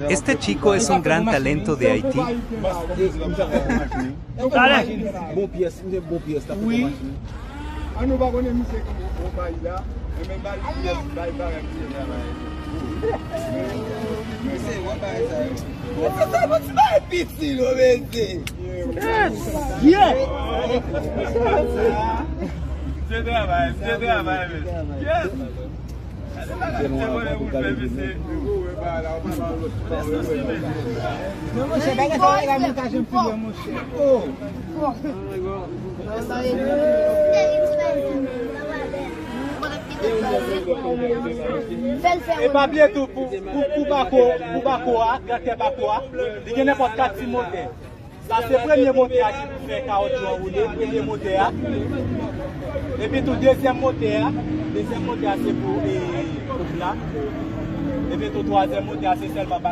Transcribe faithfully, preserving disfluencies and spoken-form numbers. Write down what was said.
Este chico es un gran talento de Haití. Dale. Bon pyès, m te bon pyès la pou machin. An nou pa konnen misye ki bon bay la. Men bay pyès, bay bagay misye travay. Misye wè bagay sa yo. Misye sa bon ti bagay piti lo mesye. Yeah. Se travay, se travay men. Yes. Men monchè, bagay sa yo la mwen ka janm fini monchè. Oh. E pa bliye tou pou, pou, pou bako, pou bako a, gratè bako a, li gen nenpòt kat ti motè. Sa se premye motè a ki pou fè kawotchou an woule, premye motè a. Epi tou dezyèm motè a, dezyèm motè a se pou e, koup la. Epi tou twazyèm motè a se sèlman balans.